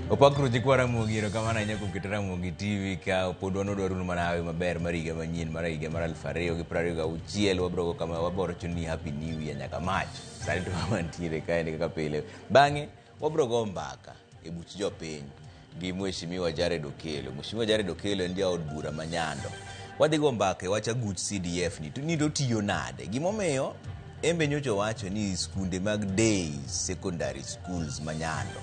Opak ruoth nyikwa Ramogi, erokamano ahinya kuom keto Ramogi TV ka pod wan wadwaro unu mana hawi maber mar higa manyien mar higa mar 2026. Wabro go kama waboro chuni happy new year nyaka Mach. Sani to wantiere kaendi kaka pile. Bang'e wabro go mbaka e buch jopiny gi Mheshimiwa Jared Okello. Mheshimiwa Jared Okello en jaod bura ma Nyando. Wadhi go mbaka e wach aguch CDF ni to ni to otiyo nade. Gimomiyo en be nyocha owacho ni skunde mag day secondary schools ma Nyando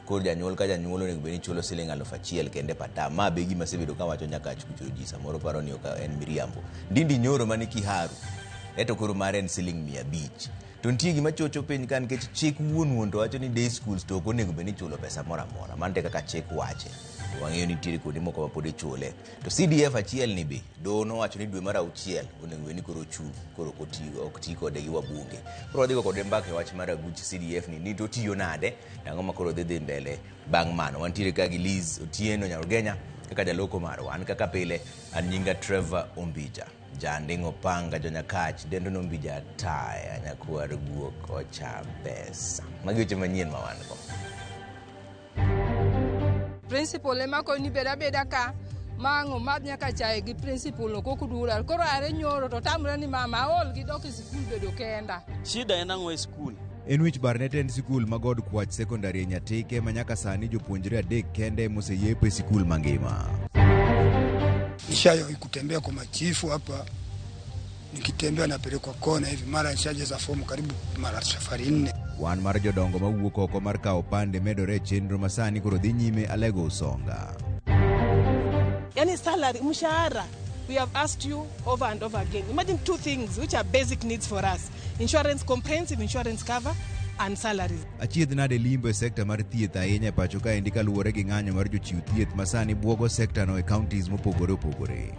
koro janyuol ka janyuol onego bed ni chulo siling 1000 kende per term. Ma be gima asebedo kawacho nyaka ach kucho ji samoro paro ni ok en miriambo. Ndindi Nyoro mane Kiharu eto koro mare en siling 500. To nitie gima chocho piny ka nikech chik wuon wuon to wacho ni day schools to ok onego bed ni ichulo pesa moro amora. Mano e kaka chik wache. To wang'eyo ni nitiere kuonde moko ma pod ichule. To CDF achiel ni be doho nowacho ni dwe mar auchiel onego bed ni koro ochung' koro ok oti ok ti kode gi wabunge. Koro wadhi go kode mbaka e wach mar aguch CDF ni to otiyo nade to ang'o ma koro dhi dhi mbele bang' mano. Wantiere ka gi Liz Otieno Nyarugenya kaka jaloko marwa. An kaka pile an nyinga Trevor Ombija. Janding' opanga jonyakach dendo nombija taya nyakwar guok ocham pesa. Magi weche manyien ma wan go. Principal ema koni bed abeda ka ma ang' omadh nyaka chae gi principal no kok udura. Koro are nyoro to tamre ni mama aol gi dok e sikul bedo kenda. Shida en ang'o e skul? En wich bar ne tend sikul ma God Kwach Secondary e Nyatike ma nyaka sani jopuonjre adek kende emoseyepo e sikul mangima. Nishawahi kutembea kwa machifu hapa, nikitembea napelekwa kona hivi, mara nishajaza fomu karibu mara safari nne. Kwan mar jodongo mawuok oko mar kawo opande medore e chenro ma sani koro dhi nyime Alego Usonga. Yani salary, mshahara, we have asked you over and over again. Imagine two things which are basic needs for us. Insurance, comprehensive insurance cover and salaries. Achiedh nade limbo e sekta mar thieth ahinya e pacho kaendi kaluwore gi ng'anyo mar jochiw thieth ma sani buogo sektano e counties mopogore opogore.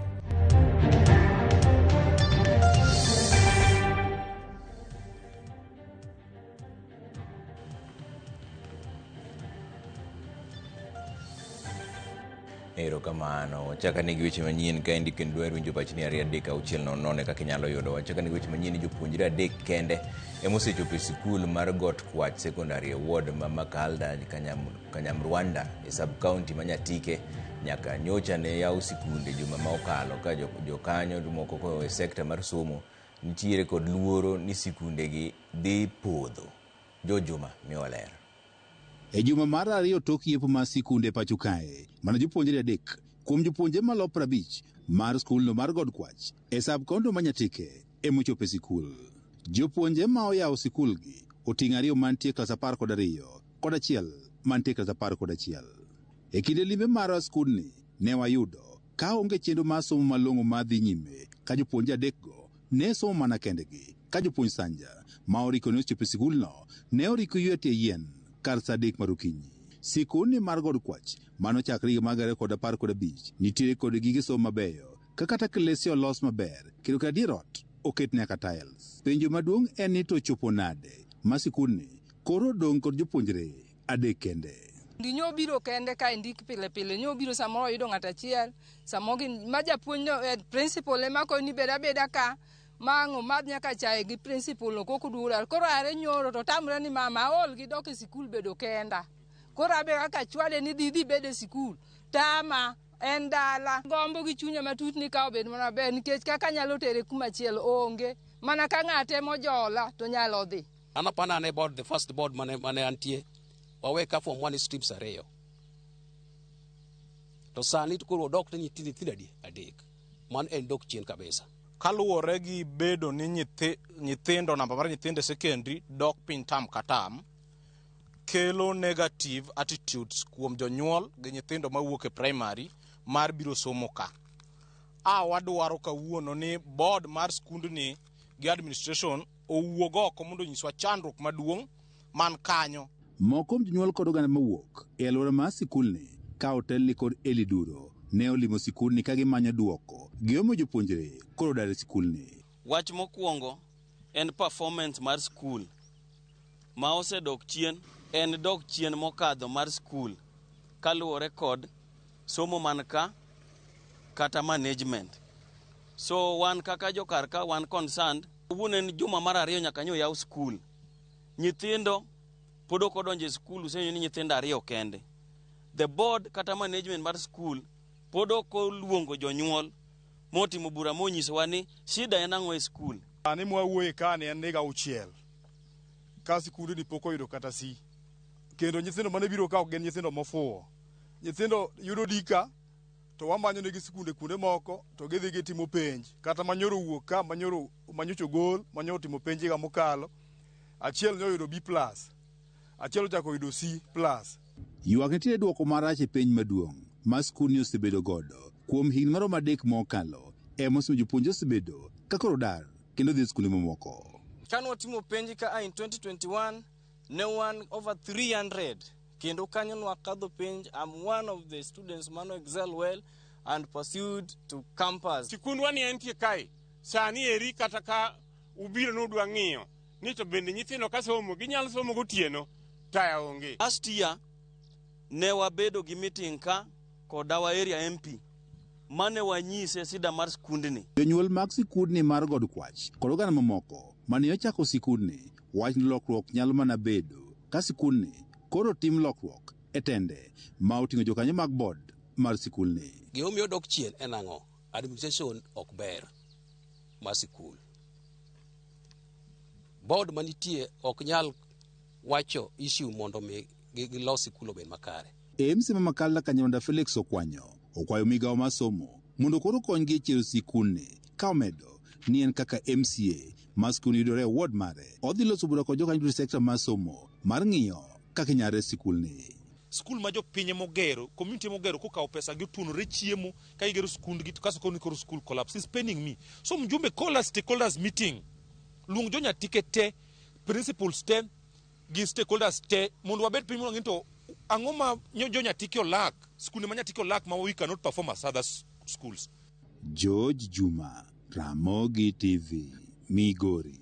Erokamano. Wachak ane gi weche manyien kaendi kendo dwaro winjo pachni 2 3 6 0 0 kaka inyalo yudo. Wachak ane gi weche manyien ni jopuonjre adek kende ema osechopo e sikul mar Got Kwach Secondary e ward ma Makalda Kanyamrwanda e sub county ma Nyatike nyaka nyocha ne yaw sikunde juma ma okalo ka jokanyo moko koa e sekta mar somo nitiere kod luoro ni sikundegi dhi podho. George Juma miyowa ler. E juma mar ariyo tok yepo mar sikunde pacho kae, mana jopuonjre adek kuom jopuonjre malo 50 mar skulno mar God Kwach e sub county ma Nyatike emochopo e sikul. Jopuonje ma oyawo sikul gi oting'o ariyo mantie klas 12 kod achiel mantie klas 11. E kinde limbe mar skundni ne wayudo ka onge chenro mar somo malong'o ma dhi nyime ka jopuonje adekgo ne somo mana kendgi ka jopuonj Sanja ma oriko ne ochopo e sikulno ne oriko ywe tie yien kar sa 3 mar okinyi. Sikundni mar God Kwach mane ochakre higa mar 2015 nitiere kod gige somo mabeyo ka kata klese olos maber kendo kata dier ot oket nyaka tiles. Penjo maduong' en ni to chopo nade ma sikundni koro odong' kod jopuonjre adek kende. Ndi nyo biro kende ka ndik pile pile nyo biro samoro oyudo ng'ato achiel samoro gin ma japuonj no principal ema koni bed abeda ka ma ang' omadh nyaka chae gi principal no kok udura. Koro are nyoro to tamre ni mama aol gi dok e sikul bedo kenda. Koro abe kaka chwale ni dhi dhi bed e sikul tama en dala. Gombo gi chunya matut ni ka obed mana maber nikech kaka anyalo tere kuma chielo onge. Mana ka ng'ate mojola to nyalo dhi. An apana an e board, the first board mane mane antie, wawe ka form 1 streams ariyo. To sani to koro odok ne nyithindo nyithindo adi? Adek. Mano en dok chien kabisa. Kaluwore gi bedo ni nyithindo, namba mar nyithindo e secondary dok piny tam ka tam, kelo negative attitudes kuom jonyuol gi nyithindo mawuok e primary mar biro somo ka. A wadwaro kawuono ni board mar skundni gi administration owuog oko mondo onyiswa chandruok maduong' man kanyo. Moko kuom jonyuol kod oganda mawuok e alwora mar sikulni ka otelni kod Eli Duro ne olimo sikulni ka gimanyo duoko giomo jopuonjre koro dar e sikulni. Wach mokwongo en performance mar skul ma osedok chien en dok chien mokadho mar skul kaluwore kod somo man ka kata management. So wan kaka jokar ka wan concerned. Kawuono en juma mar ariyo nyaka nyo yaw skul. Nyithindo pod ok odonjo e skul, usenyo ni nyithindo ariyo kende. The board kata management mar school pod ok oluongo jonyuol motimo bura monyisowa ni shida en ang'o e skul. Sani mwawuoye kani en higa 6 ka sikundni pok oyudo kata C. Kendo nyithindo mane biro ka ok gin nyithindo mofuwo. Nyithindo yudo dika to wamanyo negi sikunde kuonde moko to gidhi gitimo penj. Kata manyoro wuok ka, manyoro manyocho gol, manyoro timo penj higa mokalo. Achiel ne oyudo B+, achiel ochako oyudo C+. Ywak nitiere duoko marach e penj maduong' ma skundni osebedo godo kuom higni maromo 3 mokalo emosemiyo jopuonje osebedo ka koro dar kendo dhi e skunde mamoko. Kane watimo penj ka in 2021 ne wan over 300 kendo kanyo nwakadho penj. I'm one of the students mano excel well and pursued to campus. Sikundwa ni entie kae sani eri kata ka ubiro nudwa ng'iyo ni to bende nyithindo ka somo ginyalo somo gotieno taya onge. Last year ne wabedo gi meeting ka kod our area MP mane wanyise sida mar skundni. Jonyuol mag sikundni mar God Kwach kod oganda mamoko mane ochako sikundni wach ni lokruok nyalo mana bedo ka sikundni koro tim lokruok e tende ma oting'o jokanyo mag board mar sikulni. Gimomiyo dok chien en ang'o? Administration ok ber mar sikul. Board manitie ok nyal wacho issue mondo mi gilos sikul obed makare. MC ma Makalla Kanyarwanda Felix Okwanyo okwayo migawo mar somo mondo koro konygi e chiero sikundni ka omedo ni en kaka MCA ma sikul yudore e ward mare odhi loso bura kod jokanyo duto e sekta mar somo mar ng'iyo kaka inyalo res sikulni. Skul ma jopiny mogero, community mogero kokawo pesa gi otuonore chiemo ka gigero skundgi to kaso koni koro school collapse is paining me. So mjumbe call a stakeholders meeting. Luong jo Nyatike te, principals te, gi stakeholders te mondo wabed piny mondo to ang'o ma jo Nyatike olak, skunde ma Nyatike olak ma we cannot perform as other schools. George Juma, Ramogi TV, Migori.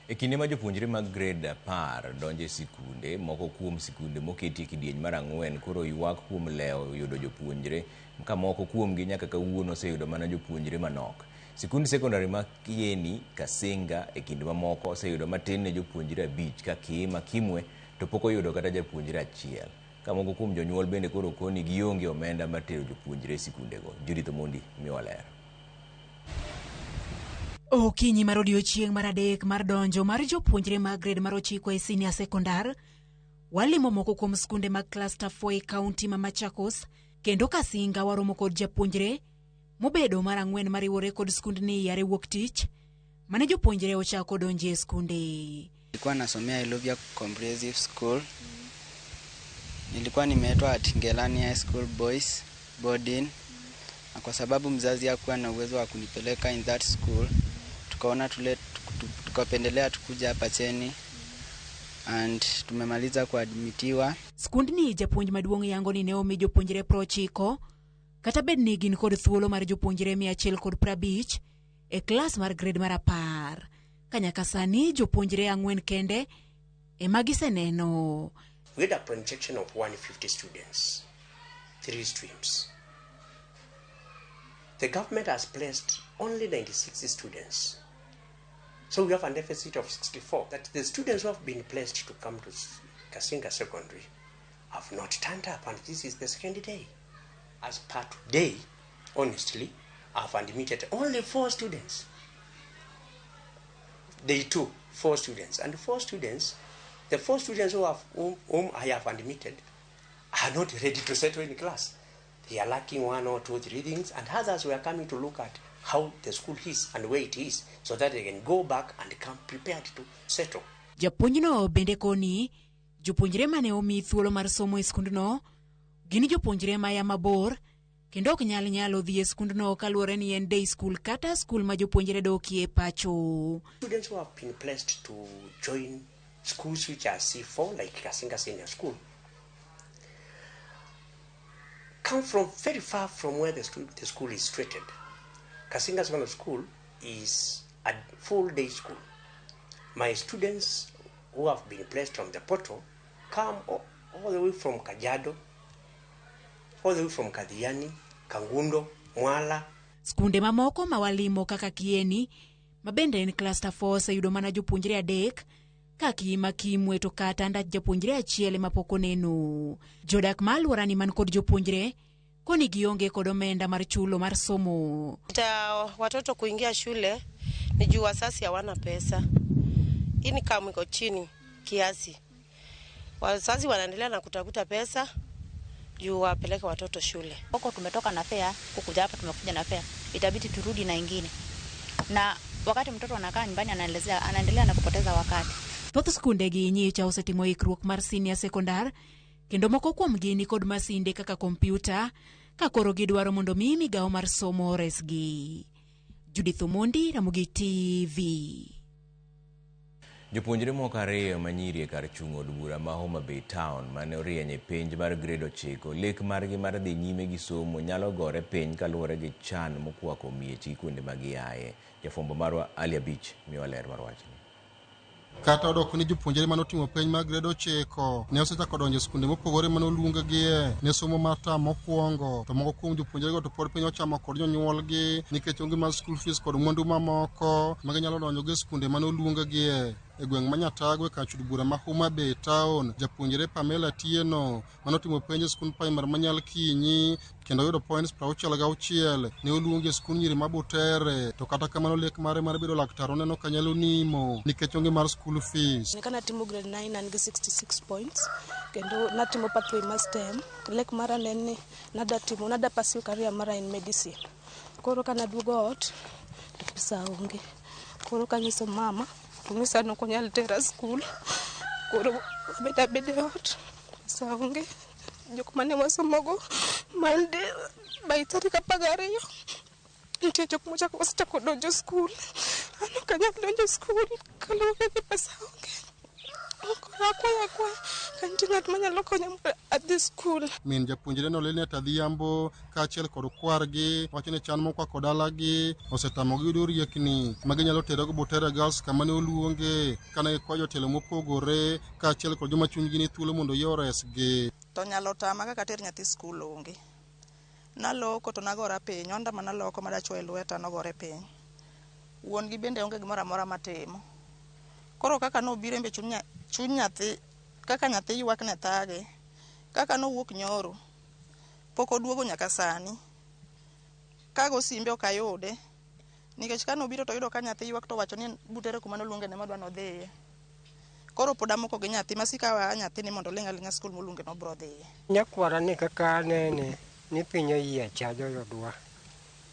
E kinde ma jopuonjre mag grade 10 donjo e sikunde, moko kuom sikunde moketi e kidieny mar 4 koro ywak kuom lewo yudo jopuonjre, ka moko kuomgi nyaka kawuono oseyudo mana jopuonjre manok. Sikund sekondari ma Kieni, Kasinga e kind mamoko oseyudo matin ne jopuonjre 5 ka Kiima Kimwe to pok oyudo kata japuonjre achiel. Ka moko kuom jonyuol bende koro koni gionge omenda mar tero jopuonjre e sikundego. Judith Omondi miwa ler. Okinyi mar odiochieng' mar 3 mar donjo mar jopuonjre mag grade mar 9 e senior sekondar, walimo moko kuom skunde mag cluster 4 e kaunti ma Machakos, kendo Kasinga waromo kod japuonjre mobedo mar 4 mariwore kod skundni yare wuok tich mane jopuonjre ochako donjo e skunde. Nilikuwa nasomea Iluvia Comprehensive School. Nilikuwa nimeitwa at Ngelani High School Boys boarding, na kwa sababu mzazi hakuwa na uwezo wa kunipeleka in that school, tukaona tukapendelea tukuja hapa chini and tumemaliza kuadmitiwa. Skundni japuonj maduong' yango ni ne omi jopuonjre 90 kata bed ni gin kod thuolo mar jopuonjre 150 e klas mar grade mar 10. Ka nyaka sani jopuonjre 4 kende ema giseneno. We had a projection of 150 students, 3 streams. The government has placed only 96 students. So we have a deficit of 64. That the students who have been placed to come to Kasinga Secondary have not turned up, and this is the second day. As per today, honestly, I've admitted only 4 students. Day 2, 4 students. And 4 students, the 4 students whom I have admitted are not ready to settle in class. They are lacking 1 or 2, 3 things, and others were coming to look at how the school is and where it is, so that they can go back and come prepared to settle. Japuonjno bende koni, jopuonjre mane omi thuolo mar somo e skundno gin jopuonjre maya mabor kendo ok nyal nyalo dhi e skundno kaluwore ni en day school kata skul ma jopuonjre dokie pacho. Students who have been placed to join schools which are C4, like Kasinga Senior School, come from very far from where the school is situated. Kasinga Secondary School is a full day school. My students who have been placed on the portal come all the way from Kajiado, all the way from Kathiani, Kangundo, Mwala. Skunde mamoko mawalimo kaka Kieni, mabende en cluster 4 oseyudo mana jopuonjre 3, Ka kima kimwe to kata ndach japuonjre achiel ema pok oneno. Jodak ma alworani man kod jopuonjre koni gionge kod omenda mar chulo mar somo. Ta watoto kuingia shule ni juu wazazi hawana pesa, income iko chini kiasi. Wazazi wanaendelea na kutafuta pesa juu wapeleke watoto shule. Huko tumetoka na fare, kukuja hapa tumekuja na fare, itabidi turudi na ingine, na wakati mtoto anakaa nyumbani anaelezea, anaendelea na kupoteza wakati. Thoth skunde gi nyicha osetimo ikruok mar senior sekondar kendo moko kuomgi ni kod masinde kaka kompyuta ka koro gidwaro mondo mi migawo mar somo oresgi. Judith Omondi, Ramogi TV. Jopuonjre moko ariyo ma nyiri e kar chung' od bura ma Homa Bay Town mane orieny e penj mar grade 9, lek margi mar dhi nyime gi somo nyalo gore piny kaluwore gi chan mokwako miechgi kuonde ma giaye. Jafwambo marwa Ali Abich miyowa ler mar wachni. Kata odok ni jopuonjre manotimo penj mar grade 9 ne osechako donjo e skunde mopogore manoluonggie ne somo mar tam mokwongo, to moko kuom jopuonjrego to pod piny ochamo kod jonyuolgi nikech onge mar school fees kod mwandu mamoko ma ginyalo donjogo e skunde manoluonggie. E gweng' ma Nyatagwe kar chud bura ma Homa Bay Town, japuonjre Pamela Tieno manotimo penj e skund primary ma Nyalkinyi kendo oyudo points 66 ne oluongi e skund nyiri ma Butere, to kata kamano lek mare mar bedo laktar oneno ka nyalo nimo nikech onge mar school fees. Ka natimo grade 9 an gi 66 points kendo natimo pathway mar STEM. Lek mara ne en ni nada timo nada pursue career mara in medicine. Koro ka naduogo ot to pesa onge. Koro kanyiso mama to onyisa ni ok onyal tera skul. Koro abet abeda e ot, pesa onge. Jok mane wasomogo Monday by tarik 12 nitie jok mochako osechako donjo skul. An ok anyal donjo skul kaluwore ni pesa onge. Koro akwayo akwaya ka nitie ng'at manyalo konya mondo adhi skul. Min japuonjre no Linet Adhiambo kaachiel kod kwargi wacho ni chan mokwako dalagi osetamogi yudo riekni ma ginyalo terego Butere Girls kama ne oluonge kane gikwayo jotelo mopogore kaachiel kod joma chunygi ni thuolo mondo oyie oresgi. To nyalo tama kaka ater nyathi skul onge. Naloko to nagora piny, onda manaloko madachwo e lweta nogore piny. Wuon gi bende onge gimoro amora matimo. Koro kaka nobiro embe chuny nyathi, kaka nyathi ywak ne thage, kaka nowuok nyoro, pok oduogo nyaka sani. Kago simbe ok ayude, nikech kanobiro to oyudo ka nyathi ywak to owacho ni Butere kuma noluonge ne madwa nodhiye. Koro pod amoko gi nyathi, masika aweya nyathini mondo oling' aling'a skul moluonge no obro dhiye. Nyakwara ni kaka anene ni piny oyiech joodwa.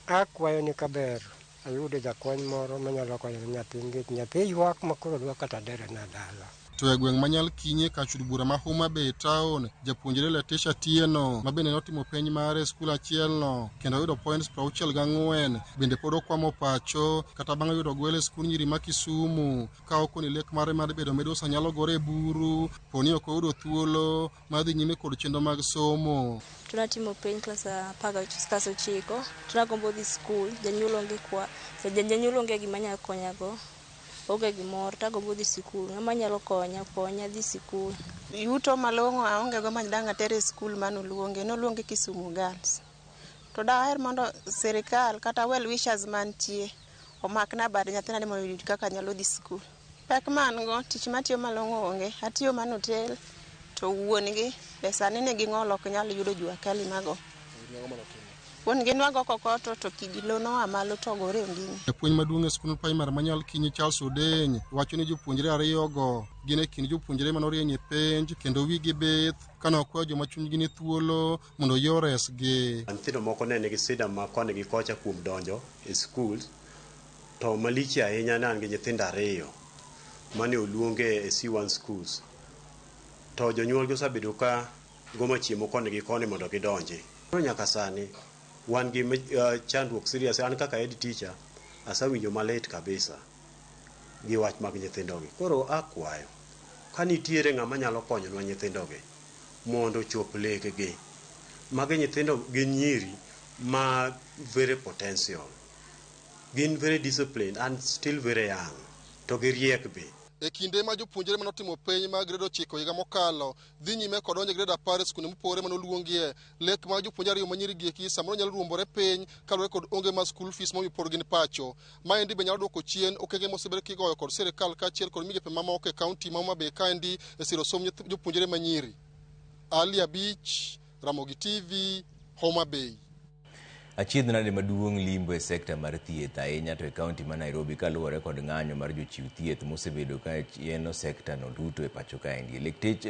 Akwayo ni kaber ayudo jakony moro manyalo konyo nyathi nikech nyathi ywak makoro dwa kata derena dala. To e gweng' ma Nyalkinyi kar chud bura ma Homa Bay Town, japuonjre Letitia Tieno ma bende notimo penj mare e skul achielno kendo oyudo points 64 bende pod okwamo pacho kata bang' yudo gwel e skund nyiri ma Kisumu ka okoni lek mare mar bedo midusa nyalo gore e buru poni ok oyudo thuolo mar dhi nyime kod chenro mag somo. To natimo penj klas 19 to nagombo dhi skul, janyuol onge kwa, janyuol onge gima nyalo konyago. Onge gimoro, tagombo dhi sikul, ng'ama nyalo konya, konya dhi sikul. Yuto malong'o aonge go ma dang' ater e skul manoluonge, noluonge Kisumu Girls. To daher mondo sirikal kata well wishers mantie omakna bad nyathina ni mondo oyud kaka nyalo dhi skul. Pek ma an go, tich matiyo malong'o onge, atiyo mana hotel to wuon gi be sani nigi ng'ol ok nyal yudo jua kali mago. Wuon gi nwago kokoto to kidi lo noa malo to ogore onding'e. Japuonj maduong' e skund primary ma Nyalkinyi Charles Odeny wacho ni jopuonjre ariyogo gin e kind jopuonjre manorieny e penj kendo wigi bith kane okwayo joma chunygi ni thuolo mondo oyie oresgi. Nyithindo moko ne nigi sida ma koni gi kocha kuom donjo e skul, to malich ahinya ne an gi nyithindo ariyo mane oluonge e C1 schools, to jonyuolgi osebedo ka gomo chiemo koni gi koni mondo gidonji. Nyaka sani wan gi chandruok serious. An kaka head teacher asewinjo malit kabisa gi wach mag nyithindogi. Koro akwayo ka nitiere ng'ama nyalo konyonwa nyithindogi mondo ochop lekgi. Magi nyithindo gin nyiri ma very potential, gin very disciplined and still very young, to giriek be. E kinde ma jopuonjre manotimo penj mag grade 9 higa mokalo dhi nyime kod donjo e grade 10 e skunde mopogore manoluongie, lek mag jopuonjre ariyo manyiri gi eki samoro nyalo ruombore piny kaluwore kod onge mar school fees momiyo pod gin pacho. Maendi be nyalo duoko chien okenge mosebed kigoyo kod sirikal kaachiel kod migepe mamoko e kaunti ma Homa Bay kaendi e siro somb jopuonjre manyiri. Ali Abich, Ramogi TV, Homa Bay. Achiedh nade maduong' limbo e sekta mar thieth ahinya to e kaunti ma Nairobi kaluwore kod ng'anyo mar jochiw thieth mosebedo ka chieno sekta no duto e pacho kaendi.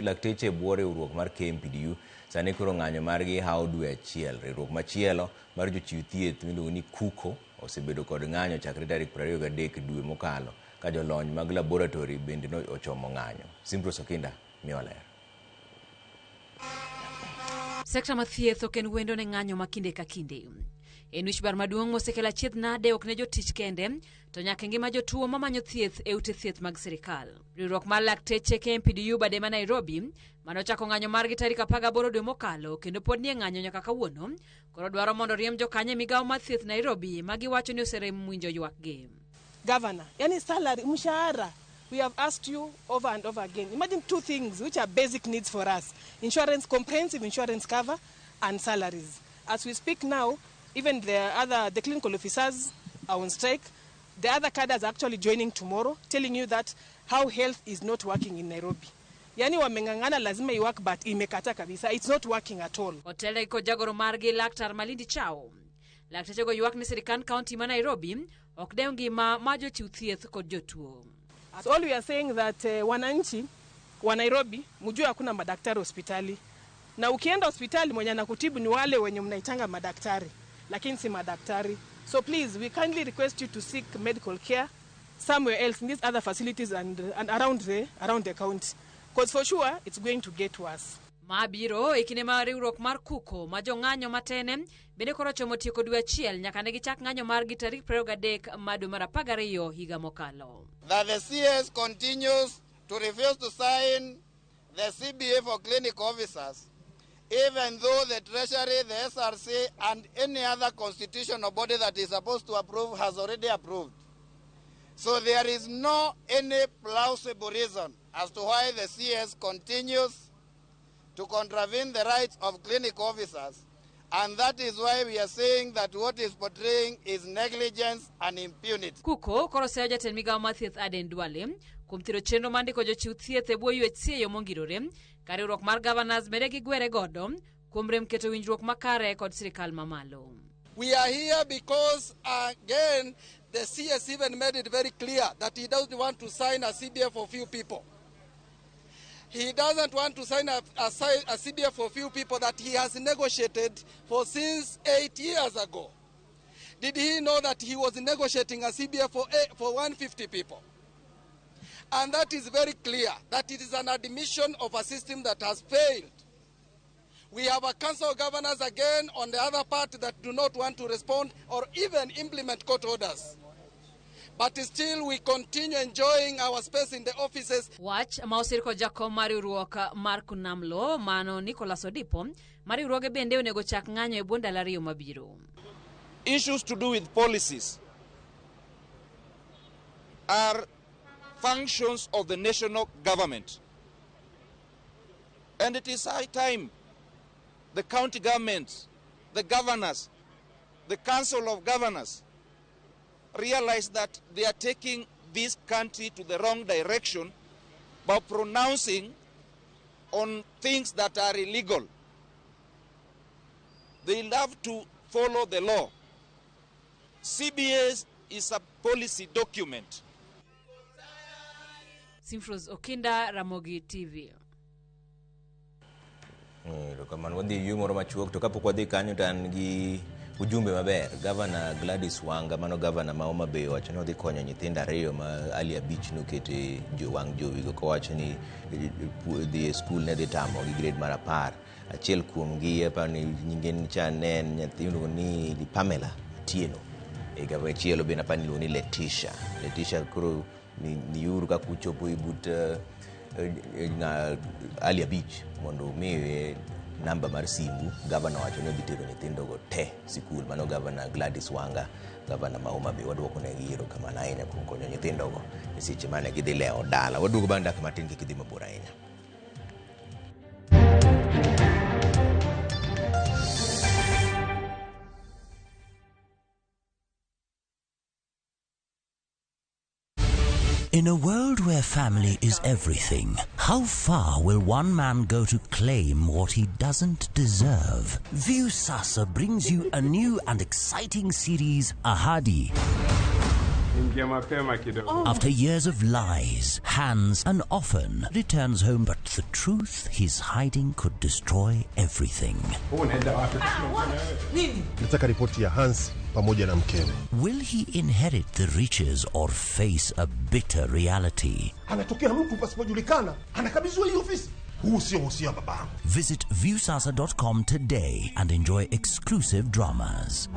Lakteche e bwo riwruok mar KMPDU sani koro ng'anyo margi hawo dwe achiel. Riwruok machielo mar jochiw thieth miluongo ni KUKO osebedo kod ng'anyo chakre tarik 23 dwe mokalo ka jolony mag laboratory bende no ochomo ng'anyo. Simprose Okinda miyo ler. Sekta mar thieth ok en wendo ne ng'anyo ma kinde ka kinde. En wich bar maduong' mosekelo achiedh nade ok ne jotich kende, to nyaka e ngima jotuo mamanyo thieth e ute thieth mag sirikal. Riwruok mar lakteche KMPDU bade ma Nairobi, mane ochako ng'anyo margi tarik 18 dwe mokalo kendo pod nie ng'anyo nyaka kawuono, koro dwaro mondo riemb jokanyo e migawo mar thieth Nairobi ma giwacho ni oserem winjo ywakgi. Governor, yani salary, mshahara, we have asked you over and over again. Imagine two things which are basic needs for us. Insurance, comprehensive insurance cover and salaries. As we speak now, even the clinical officers are on strike. The other cadres are actually joining tomorrow, telling you that how health is not working in Nairobi. Yani wameng'ang'ana lazima iwork, but imekata kabisa. It's not working at all. Otele kod jagoro margi Laktar Malindi Chao. Laktechego ywak ni sirikand kaunti ma Nairobi ok dew ngima mar jochiw thieth kod jotuo. So all we are saying that wananchi wa Nairobi mjue hakuna madaktari hospitali. Na ukienda hospitali mwenye anakutibu ni wale wenye mnaitanga madaktari, lakini si madaktari. So please, we kindly request you to seek medical care somewhere else in these other facilities and around the county. Because for sure, it's going to get worse. Mabiro e kinde ma riwruok mar KUKO ma jong'anyo matene bende koro ochomo tieko dwe achiel nyaka ne gichak ng'anyo margi tarik 23 mar dwe mar 12 higa mokalo. That the CS continues to refuse to sign the CBA for clinic officers, even though the Treasury, the SRC, and any other constitutional body that is supposed to approve has already approved. So there is no any plausible reason as to why the CS continues to contravene the rights of clinic officers, and that is why we are saying that what is portraying is negligence and impunity. KUKO koro seyo jatend migawo mar thieth Aden Duale kuom thiro chenro mar ndiko jochiw thieth e bwo UHC e yo mongirore ka riwruok mar governors bende gigwere godo kuom rem keto winjruok makare kod sirikal mamalo. We are here because, again, the CS even made it very clear that he doesn't want to sign a CBA for few people. He doesn't want to sign a CBA for few people that he has negotiated for since 8 years ago. Did he know that he was negotiating a CBA for 150 people? And that is very clear, that it is an admission of a system that has failed. We have a council of governors again on the other part that do not want to respond or even implement court orders. But still we continue enjoying our space in the offices. Wach ma osir kod jakom mar riwruok mar Kunamlo mano Nicholas Odipo ma riwruoge bende onego chak ng'anyo e bwo ndalo ariyo mabiro. Issues to do with policies are functions of the national government. And it is high time the county governments, the governors, the council of governors realize that they are taking this country to the wrong direction by pronouncing on things that are illegal. They love to follow the law. CBA is a policy document. Simfros Okinda, Ramogi TV. Erokamano. Wadhi e yueyo moro machuok to kapok wadhi kanyo to an gi ujumbe maber. Gavana Gladys Wanga, mano gavana ma Homa Bay owacho ni odhi konyo nyithindo ariyo ma Ali Abich nokete wang' jowigo kowacho ni dhi e skul ne dhi tamogi grade mar 10. Achiel kuomgi aparo ni nyinge cha ne en nyathi miluongo ni Pamela Atieno. Machielo bende aparo ni iluongo ni Letitia. Letitia koro miuru kaka uchopo e but Ali Abich mondo umiye namba mar simbu. Gavana wacho ni odhi tero nyithindogo te sikul. Mano Gavana Gladys Wanga, gavana ma Homa Bay. Waduoko negi erokamano ahinya kuom konyo nyithindogo e seche mane gidhi lewo dala. Waduogo bang' dakika matin, kik idhi mabor ahinya. In a world where family is everything, how far will one man go to claim what he doesn't deserve? Viusasa brings you a new and exciting series, Ahadi. Ingia mapema kidogo. After years of lies, Hans an orphan returns home, but the truth he's hiding could destroy everything. Unaenda wapi? Nataka ripoti ya Hans pamoja na mkewe. Will he inherit the riches or face a bitter reality? Anatokea mtu pasipojulikana, anakabidhiwa hii ofisi. Huu sio uhusia wa babangu. Visit viewsasa.com today and enjoy exclusive dramas.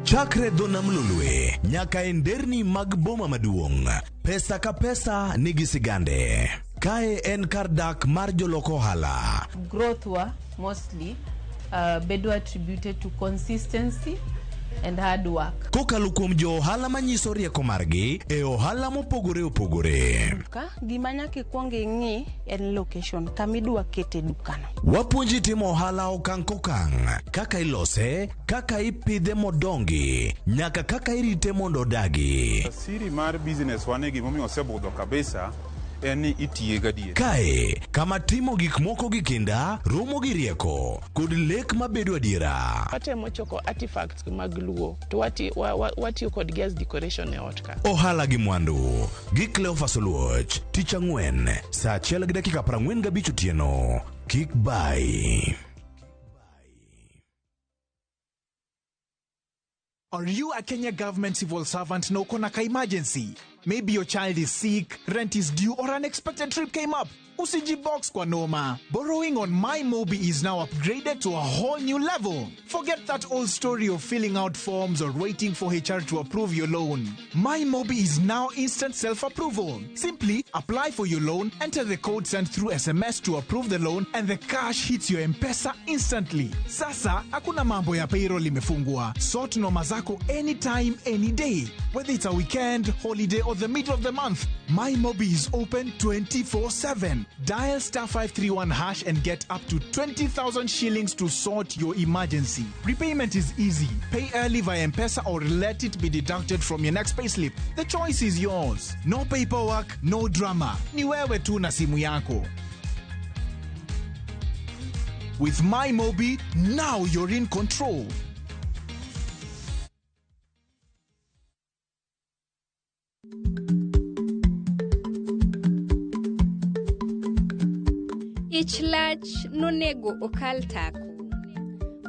Chakre dho nam Lolwe nyaka e nderni mag boma maduong', pesa ka pesa nigi sigande. Kae en kar dak mar jolok ohala. Growth wa mostly bedo attributed to consistency and hard work. Kokalo kuom jo ohala manyiso rieko margi e ohala mopogore opogore. Ka gima nyaka ikwong ing'i en location kamidwa kete dukano. Wapuonji timo ohala okang' kokang', kaka ilose, kaka ipidhe modongi, nyaka kaka irite mondo odagi. Siri mar business wane gimomiyo osebudho kabisa en ni itiye gadier. Kae kama timo gik moko gi kinda romo gi rieko kod lek mabedo adiera. Watemo choko artifacts mag Luo to watiyo kodgi as decoration e ot ka. Ohala gi mwandu gi Cleophas Oluoch, tich ang'wen saa 1:45 otieno. Kik bai. Are you a Kenya government civil servant na uko na ka emergency? Maybe your child is sick, rent is due, or unexpected trip came up. Usijibox kwa noma. Borrowing on MyMobi is now upgraded to a whole new level. Forget that old story of filling out forms or waiting for HR to approve your loan. MyMobi is now instant self-approval. Simply apply for your loan, enter the code sent through SMS to approve the loan, and the cash hits your M-Pesa instantly. Sasa, hakuna mambo ya payroll imefungwa. Sort noma zako anytime, any day. Whether it's a weekend, holiday, or the middle of the month, MyMobi is open 24/7. Dial *531# and get up to 20,000 shillings to sort your emergency. Repayment is easy. Pay early via M-Pesa or let it be deducted from your next payslip. The choice is yours. No paperwork, no drama. Ni wewe tu na simu yako. With MyMobi, now you're in control. Ich lach nonego okal tako.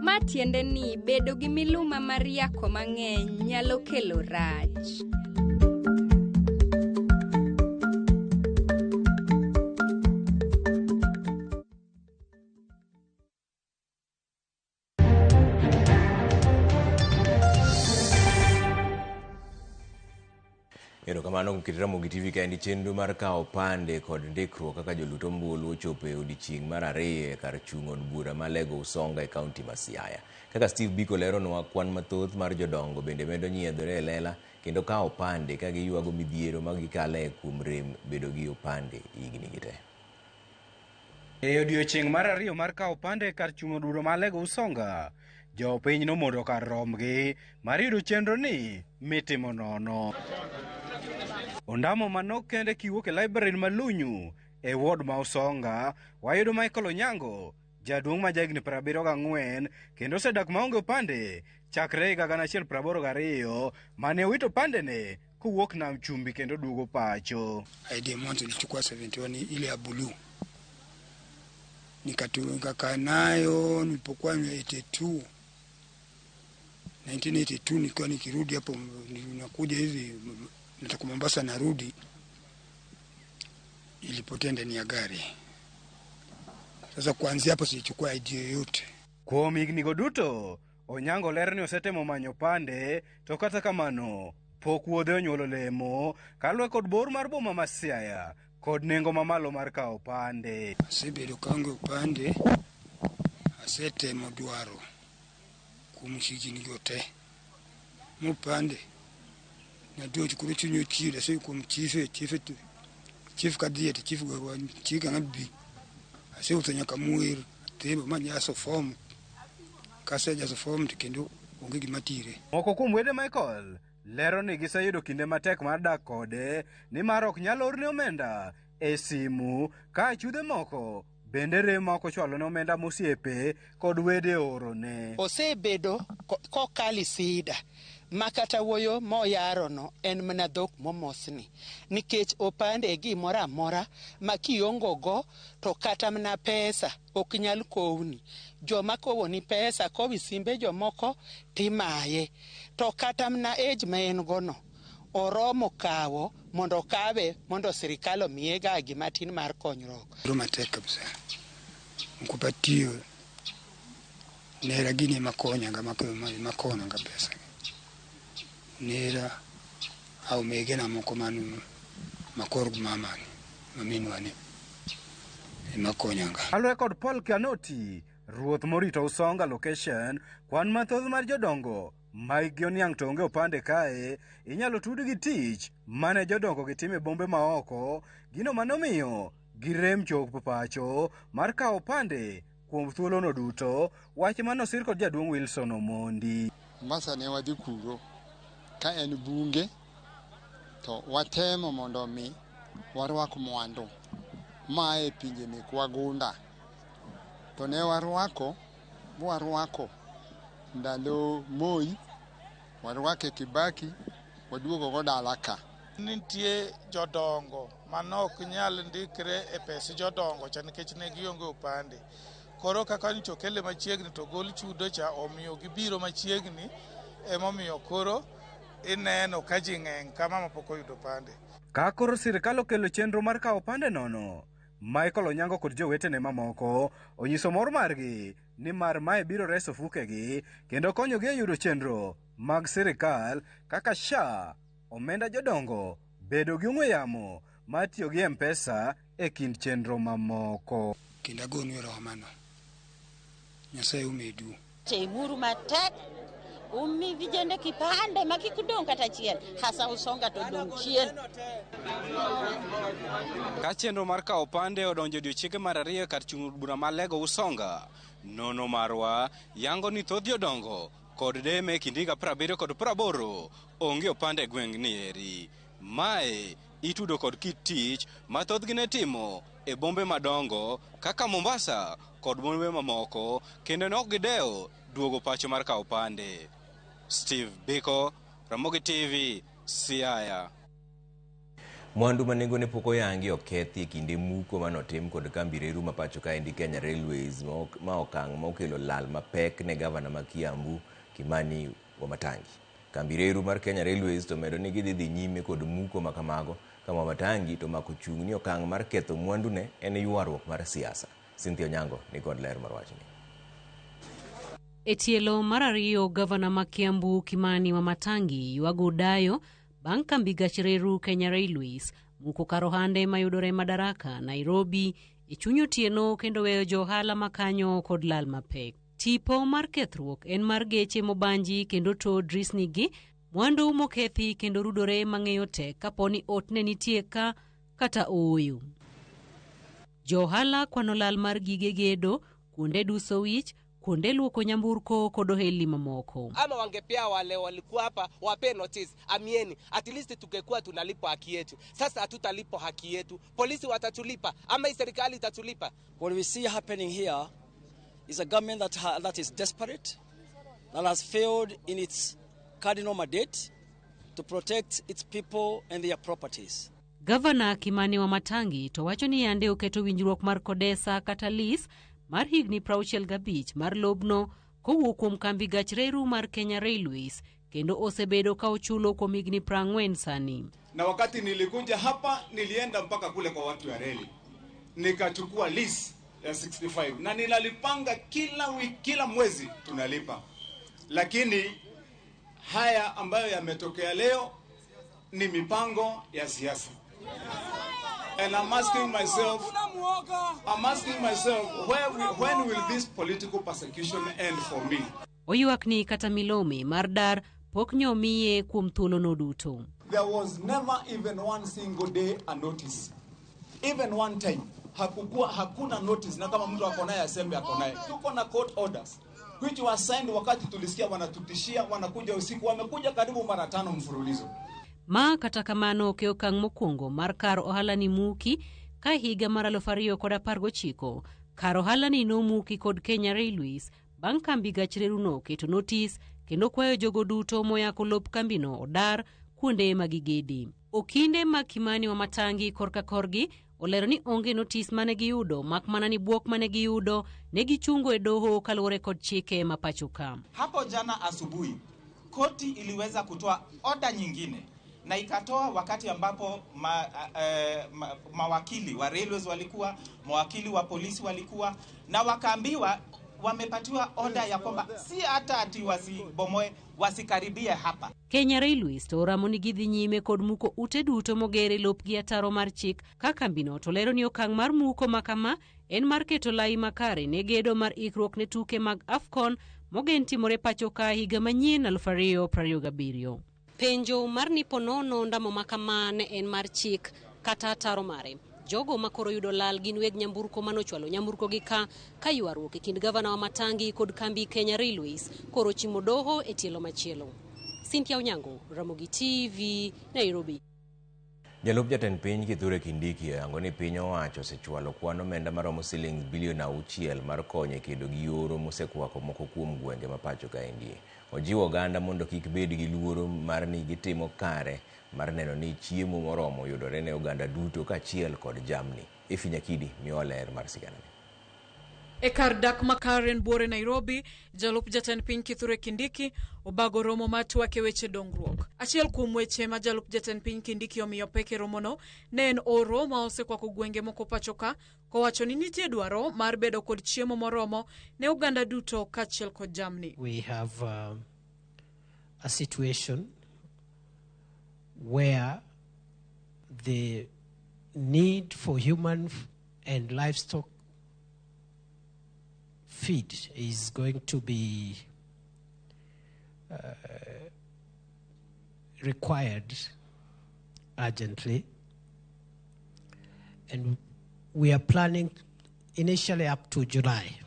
Ma tiende ni bedo gi miluma mar yako mang'eny nyalo kelo rach. Erokamano kuom keto Ramogi TV kaendi chenro mar kawo opande kod ndikruok kaka jolut ombulu ochopo e odiechieng' mar ariyo e kar chung' od bura ma Alego Usonga e kaunti ma Siaya. Kaka Steve Biko leronwa, kwan mathoth mar jodongo bende medo nyiedhore e lela kendo kawo opande ka giywago midhiero ma gikale kuom rem bedo gi opande higni gi te. E odiechieng' mar ariyo mar kawo opande e kar chung' od bura ma Alego Usonga, jopiny nomondo kar romgi mar yudo chenro ni mitimo nono. Ondamo manok kende kiwuok e library ma Lunyu e ward ma Usonga, wayudo Michael Onyango, jaduong' ma jahigni 74 kendo osedak maonge opande chakre higa 1982 mane owito opandene kowuok nam chumbi kendo duogo pacho. ID mwanzo nilichukua 71 ile ya blue, nikakaa nayo nilipokuwa 82 1982 nikiwa nikirudi hapo, nakuja hivi natoka Mombasa narudi, ilipotea ndani ya gari. Sasa kuanzia hapo sijachukua ID yoyote. Kuom higni go duto, Onyango lero ni osetemo manyo opande to kata kamano pok wuodhe onyuolo lemo kaluwore kod bor mar boma ma Siaya kod nengo mamalo mar kawo opande. Asebedo kaonge opande, asetemo dwaro kuom higni go te. Mopande nadwoch koro chuny ochido ase kuom chife chife chief kadhiye to chief go chika ng'abi aseuso nyaka muer athebo majaso form kasejaso form to kendo onge gima tire. Moko kuom wede Michael lero ni giseyudo kinde matek mar dak kode nimar ok nyal orne omenda e simu ka achudhe moko bende rem ma ok ochwalone omenda mosiepe kod wede orone. Osebedo kokali sida ma kata wuoyo moyarono en mana dhok momosni nikech opande e gimoro amora ma kiongo go to kata mana pesa ok nyal kowni. Joma kowoni pesa kowi simbe jomoko timaye to kata mana age ma en gono oromo kawo mondo okawe mondo sirikal omiye ga gima tin mar konyruok. Bedo matek kabisa. Ok atiyo nera gini ema konya ga makona ga pesa. Nera au megena moko man makor mama ni maminwa ni ema konya ga. Kaluwore kod Paul Kanoti, ruoth morito Usonga location, kwan mathoth mar jodongo ma hikgi oniang' to onge opande kae inyalo tud gi tich mane jodongo gitimo e bombe maoko, gino manomiyo girem chopo pacho mar kawo opande kuom thuolono duto, wach manosir kod jaduong' Wilson Omondi. Mombasa ne wadhi kuro ka en bunge to watemo mondo mi warwak mwandu mae e pinje mek wagunda to ne warwako mwarwako ndalo Moi warwake Kibaki waduogo go dala ka. Nitie jodongo manok nyal ndikre e pes jodongo cha nikech ne gionge opande. Koro kaka nyocha okele machiegni to gol chudo cha omiyo gibiro machiegni emomiyo koro ineno ka ji ng'eny kama mapok oyudo opande. Ka koro sirikal okelo chenro mar kawo opande nono, Michael Onyango kod jowetene mamoko onyiso mor margi nimar mae biro reso fukegi kendo konyogi e yudo chenro mag sirikal kaka SHA, omenda jodongo, bedo gi ong'we yamo mar tiyo gi M-Pesa e kind chenro mamoko. Kendo agonu erokamano. Nyasaye omedu. Temuru matek umi vijende kipande ma kik dong' kata achiel hasa Usonga to dong' chien. Ka chenro mar kawo opande odonjo odiochienge mar ariyo e kar chung' bura ma Lego Usonga, nono marwa yango ni thoth jodongo kod deme e kind higa 70 kod 80 onge opande e gweng' ni eri. Mae itudo kod kit tich ma thothgi ne timo e bombe madongo kaka Mombasa kod bombe mamoko kendo ne ok gidewo duogo pacho mar kawo opande. Steve Biko, Ramogi TV, Siaya. Mwandu ma nengone pok oyangi okethi e kinde muko manotim kod kambi reru ma pacho kaendi Kenya Railways ma okang' ma okelo lal mapek ne gavana ma Kiambu Kimani Wamatangi. Kambi reru mar Kenya Railways to medo ni gidhi dhi nyime kod muko ma kamago ka Wamatangi to mako chung' ni okang' mar ketho mwandune en ywaruok mar siasa. Cynthia Onyango ni kod ler mar wachni. E tielo mar ariyo, gavana ma Kiambu Kimani Wamatangi ywago dayo bang' kambi gach reru Kenya Railways muko kar ohande mayudore Madaraka, Nairobi e chuny otieno kendo weyo jo ohala makanyo kod lal mapek. Tipo mar kethruok en mar geche mobanji kendo to drisnigi, mwandu mokethi kendo rudore mang'eyo tek kapo ni ot ne nitie ka kata ooyo. Jo ohala kwano lal mar gige gedo, kuonde duso wich, kuonde luoko nyamburko kod ohelni mamoko. Ama wangepea wale walikuwa hapa wape notice amieni, at least tungekuwa tunalipwa haki yetu. Sasa hatutalipwa haki yetu, polisi watatulipa ama hii serikali itatulipa? What we see happening here is a government that is desperate, that has failed in its cardinal mandate to protect its people and their properties. Gavana Kimani Wamatangi to wacho ni yande oketo winjruok mar Kodesa kata lease mar higni 65 mar lobno kowuok kuom kambi gach reru mar Kenya Railways kendo osebedo ka ochulo kuom higni 40 sani. Na wakati nilikuja hapa nilienda mpaka kule kwa watu ya reli nikachukua lease ya 65 na ninalipanga kila wiki, kila mwezi tunalipa, lakini haya ambayo yametokea leo ni mipango ya siasa. And I'm asking myself, when will this political persecution end for me? Oywak ni kata milome mar dar pok nyomiye kuom thuolono duto. There was never even one single day a notice. Even one time. Hakuna notice, na kama mtu ako naye aseme ako naye. Tuko na court orders which were signed wakati tulisikia wanatutishia, wanakuja usiku, wamekuja karibu mara 5 mfululizo. Ma kata kamano ok e okang' mokwongo mar kar ohala ni muki ka higa mar 2019 kar ohala ni nomuki kod Kenya Railways bang' kambi gach reru keto notis kendo kwayo jogo duto moyako lop kambino odar kuonde ma gigede. Okinde mag Kimani Wamatangi korka korgi olero ni onge notis mane giyudo mak mana ni bwok mane giyudo ne gichungo e doho kaluwore kod chike ma pacho ka. Hapo jana asubuhi koti iliweza kutoa oda nyingine na ikatoa wakati ambapo mawakili wa railways walikuwa, mawakili wa polisi walikuwa, na wakaambiwa wamepatiwa oda ya kwamba si hata ati wasibomoe, wasikaribie hapa. Kenya Railways to oramo ni gidhi nyime kod muko ute duto mogere lopgi ataro mar chik ka kambino to lero ni okang' mar muko makama en mar keto lai makare ne gedo mar ikruok ne tuke mag AFCON mogen timore pacho ka higa manyien 2027. Penjo mar ni ponono ndamo makama ne en mar chik kata ataro mare. Jogo makoro yudo lal gin weg nyamburko manochwalo nyamburko gi ka ywaruok e kind gavana Wamatangi kod kambi Kenya Railways koro chimo doho e tielo machielo. Cynthia Onyango, Ramogi TV, Nairobi. Jalup jatend piny Kithure Kindiki oyango ni piny owacho osechwalo kwan omenda maromo siling bilion 6 mar konyo e kedo gi oro mosekwako moko kuom gwenge ma pacho kaendi. Ojiwo oganda mondo kik bed gi luoro mar ni gitimo kare mar neno ni chiemo moromo yudore ne oganda duto kaachiel kod jamni. Efi Nyakidi miyowa ler mar siganani. E kar dak ma Karen Buore Nairobi, jalup jatend piny Kithure Kindiki obago romo mar twak e weche dongruok. Achiel kuom weche ma jalup jatend piny Kindiki omiyo pek e romono ne en oro ma osekwako gwenge moko pacho ka, kowacho ni nitie dwaro mar bedo kod chiemo moromo ne oganda duto kaachiel kod jamni. We have a situation where the need for human and livestock feed is going to be required urgently, and we are planning initially up to July,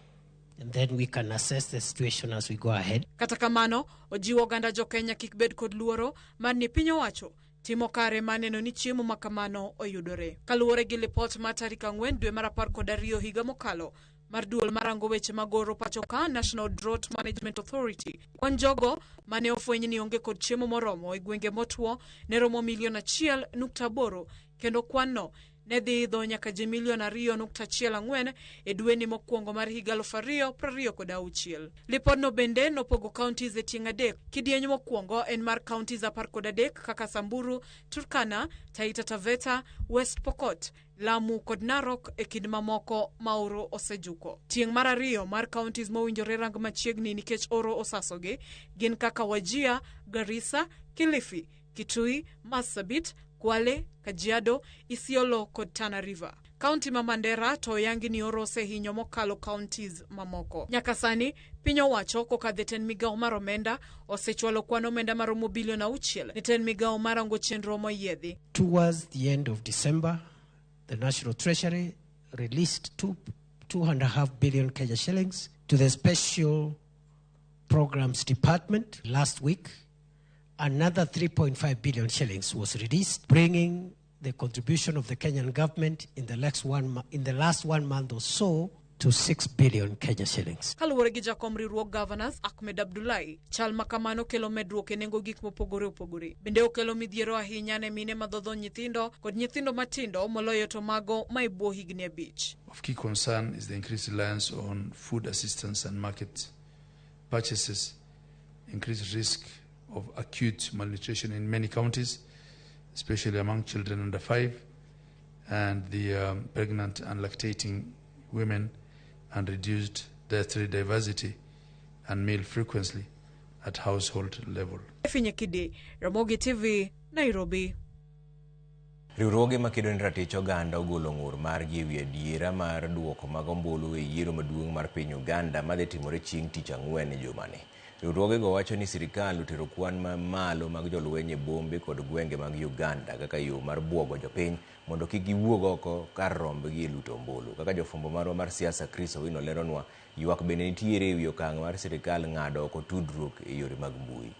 and then we can assess the situation as we go ahead. Kata kamano, ojiwo oganda jo Kenya kik bed kod luoro mar ni piny owacho timo kare maneno ni chiemo makamano oyudore. Kaluwore gi lipot mar tarik 4 dwe mar 12 higa mokalo mar duol marango weche mag oro pacho ka, National Drought Management Authority, kwan jogo mane ofweny ni onge kod chiemo moromo e gwenge motwo ne romo milion 1.8, kendo kwanno ne dhi idho nyaka ji milion 2.14 e dweni mokwongo mar higa 2026. Lipodno bende nopogo counties e tieng' 3. Kidieny mokwongo en mar counties 13 kaka Samburu, Turkana, Taita Taveta, West Pokot, Lamu kod Narok e kind mamoko ma oro osejuko. Tieng' mar ariyo mar counties mowinjore rang machiegni nikech oro osasogi gin kaka Wajir, Garissa, Kilifi, Kitui, Marsabit, Kwale, Kajiado, Isiolo kod Tana River. Kaunti ma Mandera to oyangi ni oro osehinyo mokalo counties mamoko. Nyaka sani, piny owacho kokadho e tend migao mar omenda osechwalo kwan omenda maromo bilion 6 ne tend migao mar rango chenro moyiedhi. Towards the end of December, the National Treasury released 2.5 billion Kenya shillings to the Special Programs Department. Last week, another 3.5 billion shillings was released, bringing the contribution of the Kenyan government in the last 1 month or so to 6 billion Kenya shillings. Kaluwore gi jakom riwruog Governors Ahmed Abdullahi, chal ma kamano kelo medruok e nengo gik mopogore opogore. Bende okelo midhiero ahinya ne mine madhodho nyithindo kod nyithindo matindo moloyo to mago ma e bwo higni 5. Of key concern is the increased reliance on food assistance and market purchases, increased risk of acute malnutrition in many counties, especially among children under 5 and the pregnant and lactating women, and reduced dietary diversity and meal frequency at household level. Finyekide, Ramogi TV, Nairobi. Riwruoge makedo ne ratich oganda ogolo ng'ur margi ewi adiera mar duoko mag ombulu e yiero maduong' mar piny Uganda madhi timore chieng' tich ang'wen e jumani. Riwruogego wacho ni sirikal otero kwan mamalo mag jolweny e bombe kod gwenge mag Uganda kaka yo mar buogo jopiny mondo kik giwuog oko kar rombgi e luto ombulu. Kaka jofwambo marwa mar siasa Chris Owino leronwa, ywak bende nitiere ewi okang' mar sirikal ng'ado oko tudruok e yore mag mbui.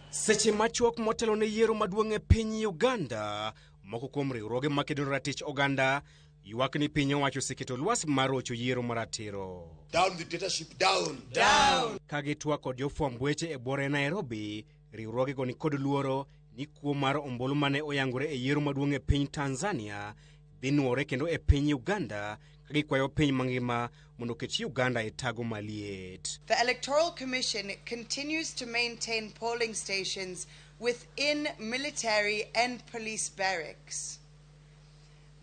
Seche machuok motelo ne yiero maduong' e piny Uganda, moko kuom riwruoge makedo ne ratich oganda ywak ni piny owacho oseketo lwasi mar rocho yiero maratiro. Down dictatorship, down. Down. Ka gitwak kod jofwamb weche e buore Nairobi, riwruogego ni kod luoro ni kuo mar ombulu mane oyangore e yiero maduong' e piny Tanzania dhi nuore kendo e piny Uganda ka gikwayo piny mangima mondo oket Uganda e tago maliet. The Electoral Commission continues to maintain polling stations within military and police barracks.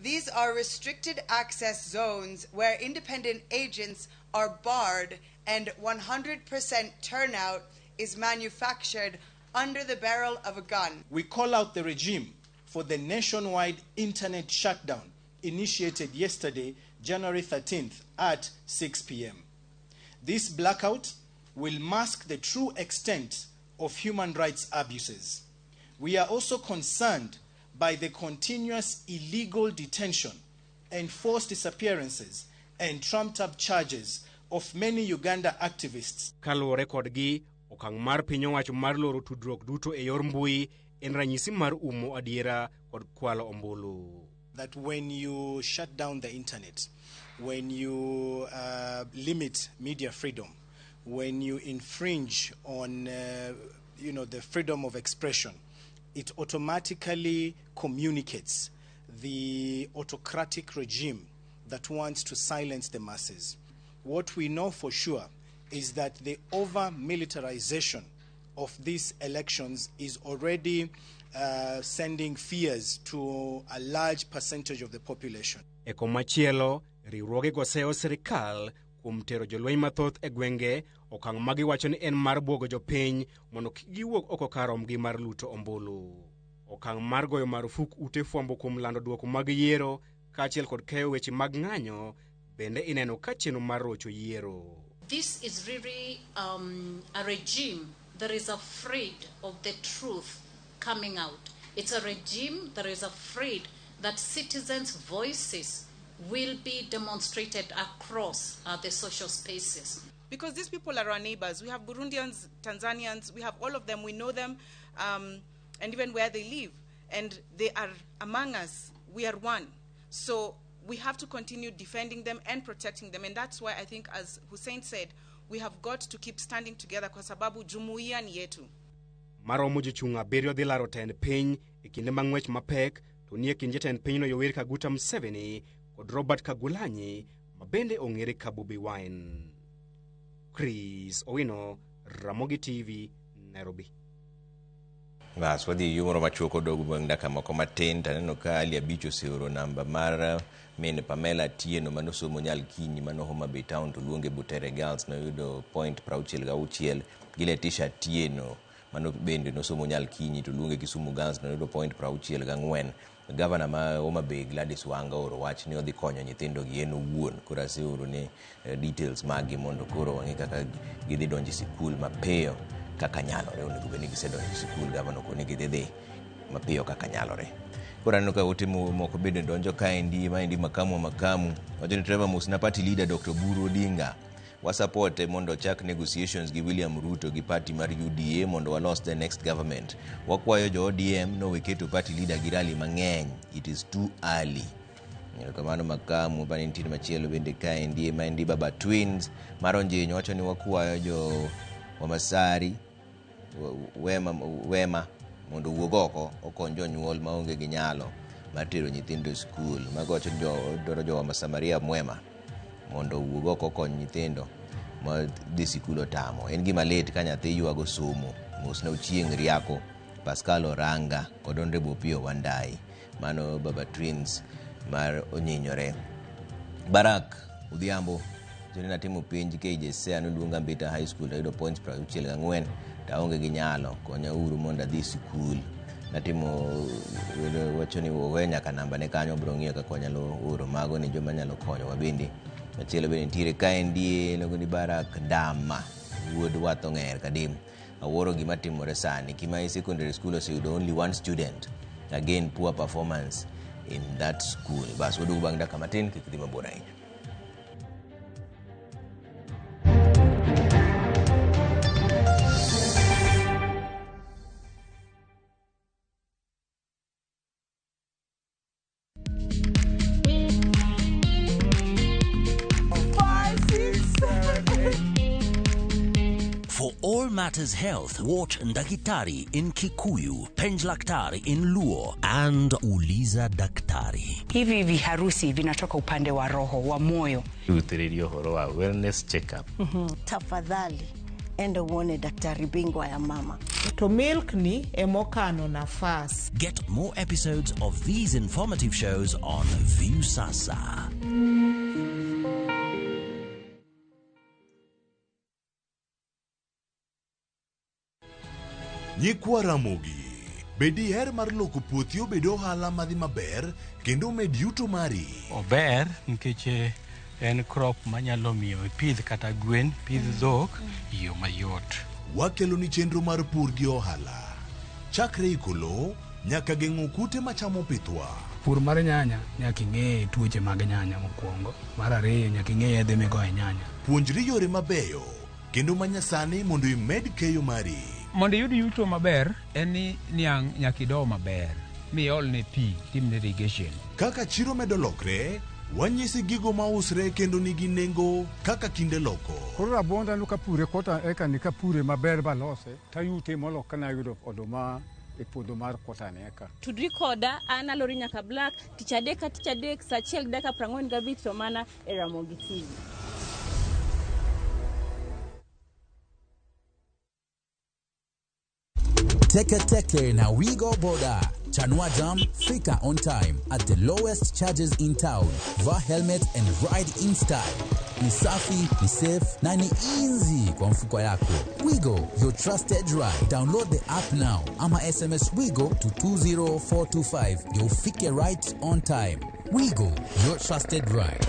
These are restricted access zones where independent agents are barred and 100% turnout is manufactured under the barrel of a gun. We call out the regime for the nationwide internet shutdown initiated yesterday, January 13th at 6 p.m. This blackout will mask the true extent of human rights abuses. We are also concerned by the continuous illegal detention, enforced disappearances, and trumped up charges of many Uganda activists. Kaluwore kodgi, okang' mar piny owacho mar loro tudruok duto e yor mbui en ranyisi mar umo adiera kod kwalo ombulu. That when you shut down the internet, when you limit media freedom, when you infringe on the freedom of expression, it automatically communicates the autocratic regime that wants to silence the masses. What we know for sure is that the over-militarization of these elections is already sending fears to a large percentage of the population. E komachielo, riwruogego seyo sirikal kuom tero jolweny mathoth e gwenge, okang' ma giwacho ni en mar buogo jopiny mondo kik giwuog oko kar rombgi mar luto ombulu. Okang' mar goyo marufuk ute fwambo kuom lando duoko mag yiero kaachiel kod keyo weche mag ng'anyo bende ineno ka chenro mar rocho yiero. This is really a regime that is afraid of the truth coming out. It's a regime that is afraid that citizens' voices will be demonstrated across the social spaces. Because these people are our neighbors. We have Burundians, Tanzanians, we have all of them, we know them, and even where they live. And they are among us. We are one. So we have to continue defending them and protecting them. And that's why I think, as Hussein said, we have got to keep standing together kwa sababu jumuiya ni yetu. Maromo jochung' 7 dhi laro tend piny e kinde mag ng'wech mapek to nie kind jatend pinyno Yoweri Kaguta Museveni kod Robert Kyagulanyi ma bende ong'ere ka Bobi Wine. Chris Owino, Ramogi TV, Nairobi. Bas, wadhi yo moro machuok odog bang' dakika moko matin to aneno ka Ali Abich oseoro namba mar min Pamela Atieno manosomo Nyalkinyi mano Homa Bay Town to luonge Butere Girls noyudo point 66 gi Letitia Atieno mano bende nosomo Nyalkinyi to luonge Kisumu Girls noyudo point 64. Gavana ma Homa Bay Gladys Wanga ooro wach ni odhi konyo nyithindo gi en owuon. Koro aseoro ne details maggi mondo koro wang'e kaka gidhi donjo e sikul mapiyo kaka nyalore. Onego bed ni gisedonjo e sikul, gavana okoni gidhi dhi mapiyo kaka nyalore. Koro aneno ka ote moko bende donjo kaendi, maendi makamu makamu. Wacho ni Trevor Mosna party leader Dr. Oburu Odinga wasapote mondo ochak negotiations gi William Ruto gi party mar UDA mondo walos the next government. Wakwayo jo ODM nowe keto party leader gi rally mang'eny. It is too early. Kamano makamu bane nitie machielo bende kaendi maendi Baba Twins mar Onjinyo wacho ni wakwayo jo Wamasari wema mondo owuog oko okony jonyuol maonge gi nyalo mar tero nyithindo e skul. Mago wacho ni dwaro jo Wamasamaria mwema mondo owuog oko okony nyithindo ma dhi sikul otamo. En gima lit ka nyathi ywago somo. Mosna Ochieng' Riako, Pascal Oranga kod Honorable Opiyo Wandayi. Mano Baba Twins mar Onyinyore. Barak Odhiambo joni natimo penj KJSEA noluonga Mbita High School tayudo points 64 to aonge gi nyalo. Konya uru mondo adhi sikul. Natimo wacho ni owe nyaka namba ne kanyo biro ng'iyo kaka wanyalo oro mago ne joma nyalo konyowa bende. Machielo bende nitiere kaendi iluongo ni Barak Dama wuod Wath Ong'er Kadim. Awuoro gima timore sani. Kimai Secondary School oseyudo only one student. Again, poor performance in that school. Bas waduogo bang' dakika matin kik dhi mabor ahinya. For all matters health, watch Ndakitari in Kikuyu, Penjlaktari in Luo, and Uliza Daktari. Hivi viharusi vinatoka upande wa roho wa moyo. Rutĩrĩria ũhoro wa wellness check-up. Tafadhali enda uone daktari bingwa ya mama. To milk ni emokano nafas. Get more episodes of these informative shows on Viusasa. Nyikwa Ramogi, be diher mar loko puothi obed ohala madhi maber kendo med yuto mari? Ober nikech en crop manyalo miyo ipidh kata gwen, pidh dhok e yo mayot. Wakeloni chenro mar pur gi ohala. Chakre iko lowo nyaka geng'o kute machamo pithwa. Pur mar nyanya nyaka ing'e tuoche mag nyanya mokwongo. Mar ariyo nyaka ing'e yedhe migoyo e nyanya. Puonjri yore mabeyo kendo manyasani mondo imed keyo mari. Mondo iyud yuto maber en ni niang' nyaka ido maber miolne pi timne irrigation. Kaka chiro medo lokre, wanyisi gigo mausre kendo nigi nengo kaka kinde loko. Koro rabuonda no kapure kota eka ni kapure maber balose tayute molo kana yudo oduma e puodho mar kota ni eka. Tudri koda an Alori nyaka Black tich adek ka tich adek saa achiel gi dakika 45 to mana e Ramogi TV. Teke Teke na Wigo Boda. Chanua Jam, fika on time at the lowest charges in town. Vaa helmet and ride in style. Ni safi, ni safe na ni easy kwa mfuko yako. Wigo, your trusted ride. Download the app now ama SMS Wigo to 20425. You'll fike right on time. Wigo, your trusted ride.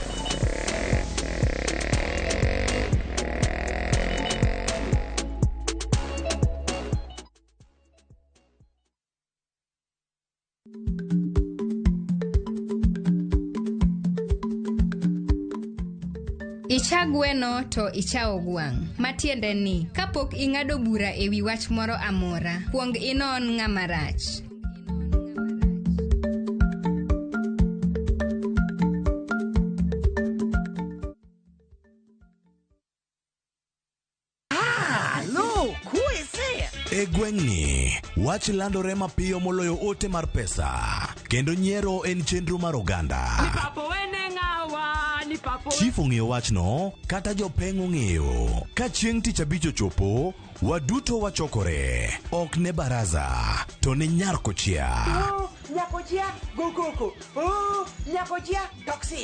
Icha gweno to ichawo gwang'. Matiende ni, kapok ing'ado bura e wi wach moro amora, kuong inon ng'ama rach. E gweng'ni, wach landore mapiyo moloyo ote mar pesa, kendo nyiero en chenro mar oganda. Chief ong'eyo wachno, kata jopeng' ong'eyo. Ka chieng' tich abich ochopo, waduto wachokore. Ok ne baraza, to ne nyar kochia.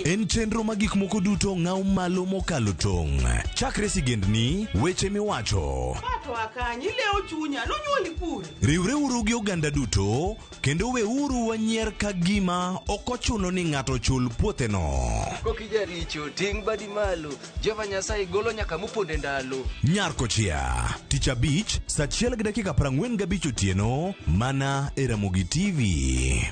En chenro ma gik moko duto ng'aw malo mokalo tong'. Chakre sigendni, weche miwacho. Riwreuru gi oganda duto, kendo weuru wanyier ka gima ok ochuno ni ng'ato chul puotheno. Kokijaricho, ting' badi malo, Jehova Nyasaye golo nyaka moponde ndalo. Nyar kochia, tich abich, saa 1:45 otieno, mana e Ramogi TV.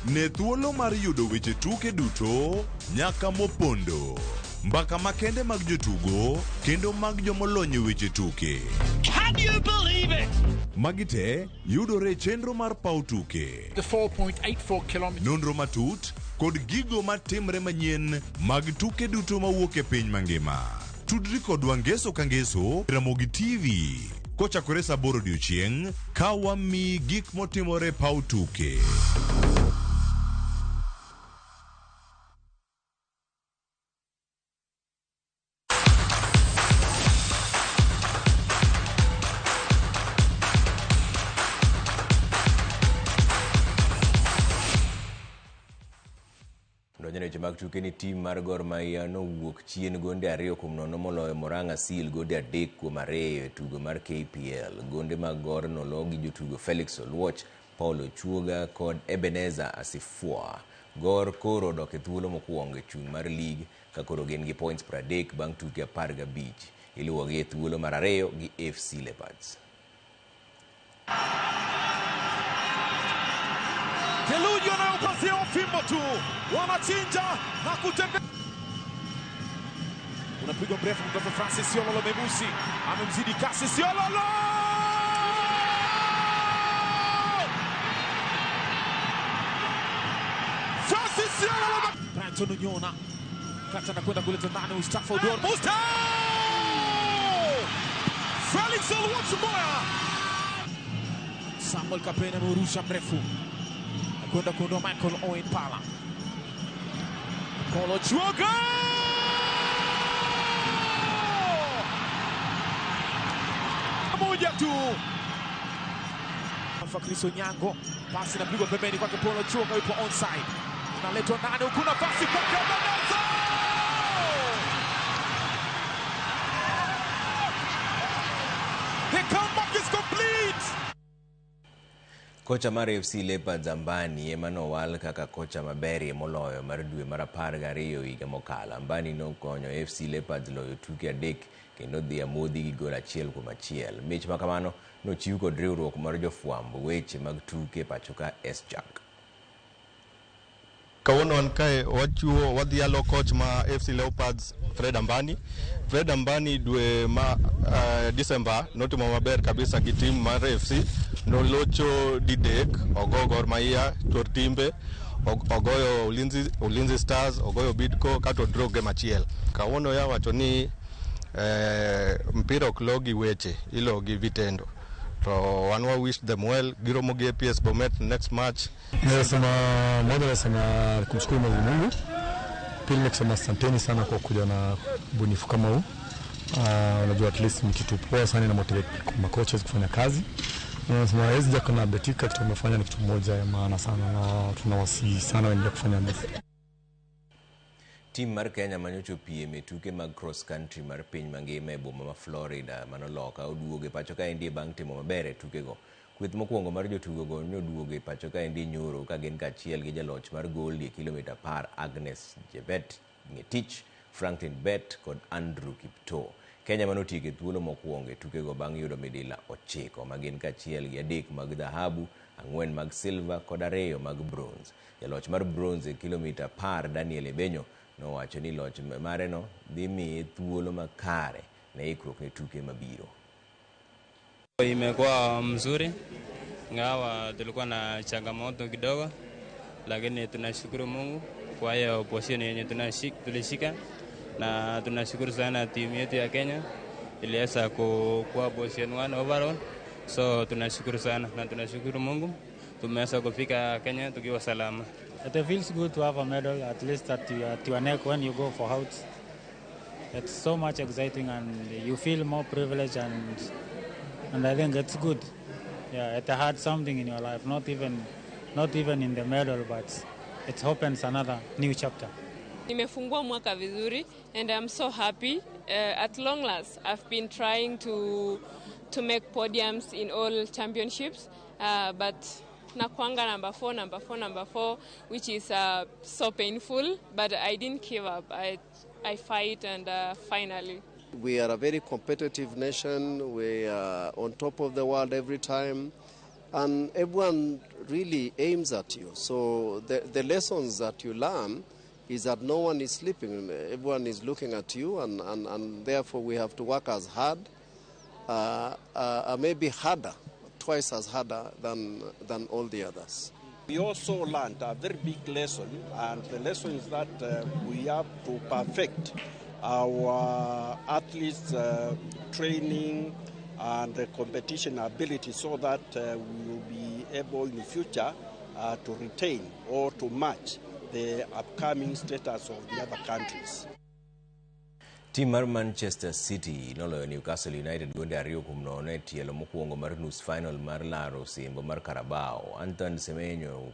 Ne thuolo mar yudo weche tuke duto nyaka mopondo. Mbaka makende mag jotugo kendo mag jomolony e weche tuke. Can you believe it? Magi te yudore e chenro mar paw tuke. The 4.84 kilometers. Nonro matut kod gigo matimre manyien mag tuke duto mawuok e piny mangima. Tudri kodwa ngeso ka ngeso Ramogi TV kochakore saa 8 odiochieng' ka wamiyi gik motimore paw tuke. Donjo weche mag mag tuke ni tim mar Gor Mahia nowuok chien gonde 2-0 moloyo Murang'a Seal gonde 3-2 e tugo mar KPL. Gonde mag Gor nolo gi jotugo Felix Oluoch, Paul Ochuoga kod Ebenezer Asifua. Gor koro odok e thuolo mokwongo e chung' mar lig ka koro gin gi points 30 bang' tuke 15. Iluwogi e thuolo mar 2 gi AFC Leopards. Theluji wanayopasia fimbo tu, wanachinja na kutembea. Unapigwa mrefu kutoka Francis Yololo Memusi, amemzidi kasi Yololo. Francis Yololo. Brighton Unyona kata anakwenda kuleta ndani Mustafa Odor. Mustafa! Felix Oluoch Moya. Samuel Kapena ameurusha mrefu kwenda kuondoa Michael Owen Pala. Paulo Chuoga! Moja tu. Fakriso Nyango, pasi inapigwa pembeni kwake Paulo Chuoga, yupo onside. Inaletwa ndani huku nafasi kwake Ebenezer! The comeback is complete. Kocha mar AFC Leopards Ambani ema nowal kaka kocha maberie moloyo mar dwe mar 12 higa mokalo. Ambani nokonyo AFC Leopards loyo tuke 3 kendo dhi amodhi gi gol 1-1. Mich makamano nochiw kod riwruok mar jofwamb weche mag tuke pachoka SJAK. Kawuono wan kae wachiwo wadhialo coach ma AFC Leopards Fred Ambani. Fred Ambani dwe ma December notimo maber kabisa gi team mar AFC, nolocho didek, ogo Gor Mahia, Tor Timbe, ogoyo Ulinzi Stars, ogoyo Bidco kato draw game achiel. Kawuono ya wacho ni mpira ok lo gi weche, ilo gi vitendo. So wan wa wish them well, giromo gi APS Bomet next match. Nasema moja, nasema kumshukuru Mwenyezi Mungu. Pili ni kusema asanteni sana kwa kuja na bunifu kama huu. Unajua at least ni kitu poa sana na motivate ma coaches kufanya kazi. Nasema SJAK na Betika kitu tumefanya ni kitu moja ya maana sana na tunawasihi sana waendelee kufanya hivi. Tim mar Kenya manyocho piem e tuke mag cross country mar piny mangima e boma ma Florida manoloka oduogo e pacho kaendi bang' timo maber e tukego. Kweth mokwongo mar jotugo go noduogo e pacho kaendi nyoro ka gin kaachiel gi jaloch mar gold e kilomita 10 Agnes Jebet Ngetich, Franklin Bet kod Andrew Kiptoo. Kenya manotieko e thuolo mokwongo e tukego bang' yudo midila 9 ma gin kaachiel gi 3 mag dhahabu, 4 mag silver kod 2 mag bronze. Jaloch mar bronze e kilomita 10 Daniel Ebenyo nowacho ni loch mareno dhi miye thuolo makare ne ikruok ne tuke mabiro. Imekuwa mzuri, ingawa tulikuwa na changamoto kidogo, lakini tunashukuru Mungu kwa hiyo position yenye tulishika, na tunashukuru sana timu yetu ya Kenya iliweza kuwa position 1 overall. So tunashukuru sana na tunashukuru Mungu tumeweza kufika Kenya tukiwa salama. It feels good to have a medal at least at your neck when you go for out. It's so much exciting and you feel more privileged and I think it's good. Yeah, it had something in your life, not even in the medal, but it opens another new chapter. Nimefungua mwaka vizuri and I'm so happy. At long last, I've been trying to make podiums in all championships, but nakwanga number 4, number 4, number 4, which is so painful, but I didn't give up. I fight and finally. We are a very competitive nation. We are on top of the world every time, and everyone really aims at you. So the lessons that you learn is that no one is sleeping. Everyone is looking at you, and therefore we have to work as hard, maybe harder, twice as harder than all the others. We also learned a very big lesson, and the lesson is that we have to perfect our athletes' training and the competition ability so that we will be able in the future to retain or to match the upcoming status of the other countries. Tim mar Manchester City noloyo Newcastle United gonde 2-0 e tielo mokwongo mar nus final mar laro osimbo mar Carabao. Antoine Semenyo